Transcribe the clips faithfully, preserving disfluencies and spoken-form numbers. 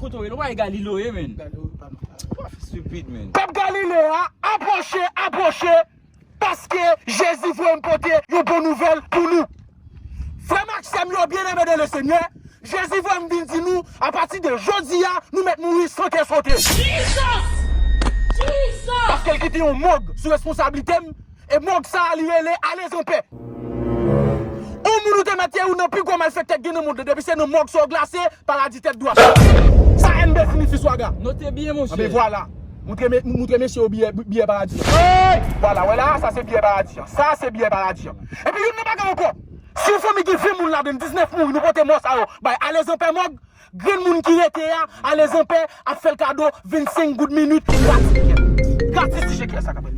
Foto yo, pa Galileo ye, men. Galileo, pa nou. Stupid, men. Pèp Galile a, apwoche, apwoche, paske Jezi voye m pote yon bon nouvèl pou nou. Frè m ak sè m yo, byeneme de le Senyè, Jezi voye m vin di nou, apati de jodi a, nou mèt mouri san kè sote. Jesus! Jesus! Paske l kite yon mòg sou responsablite m, e mòg sa a li rele Alezanpè. Yon moun ou te mèt ye, ou nan pi gwo malfektè k gen nan mond lan, depi se nan mòg sa w glase, paradi tèt dwat. Sa N B siyifi swaga. Note byen, monchè. Anben vwala. Moutre, moutre mesye yo biyè, biyè paradi. Vwala, wè la, sa se biyè paradi an. Sa se biyè paradi an. Epi youn nan bagay ankò. Si yon fanmi gen ven moun ladan l, diznèf mouri, nou pote mò sa yo bay Alezanpè mòg, grenn moun ki rete a, Alezanpè ap fè l kado vennsenk goud minit gratis. Gratis, ti cheke sa k ap fèt.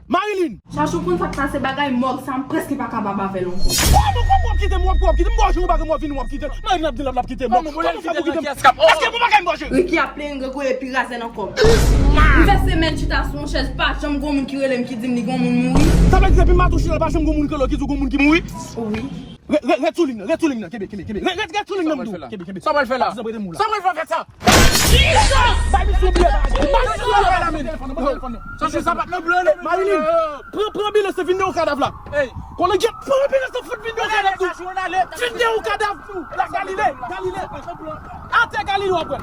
Marilyn! Chache w konn sa k pase, bagay mòg sa, m prèske pa kapab avè l ankò. Kòman, kòman w ap kite m, w ap, w ap kite m? Bon, jou ou pa gen mò vini, w ap kite m. Marilyn ap di l ap kite m. Kòman, kòman sa pou kite m? Èske pou bagay m, bon, jou? Ricky ap plenyen gregoye pi razè nan kò m. M fè semèn chita sou yon chèz, pa janm gon moun ki rele m ki di m li gon moun mouri. Sa vle di depi maten w chita, pa janm gon moun ki rele w ki di w gon moun ki mouri? Wi. Ret, ret, ret sou liy nan, ret sou liy nan, kenbe, kenbe, kenbe. Ret, ret, ret sou liy nan, m di w. Kenbe, kenbe. Sa w pral fè la? Sa w pral fè la? Bay misye yon biyè paradi. Bay misye yon biyè paradi. Sa se sa pa t nan plan, non. Marilyn, pran, pran bilans, vin deyò kadav la. Konnen gyèt, pran bilans, fout vin deyò kadav tou. Vin deyò kadav tou. La Galile, Galile. Atè Galile w ap wè.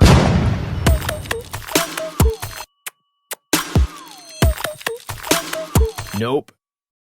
Nope.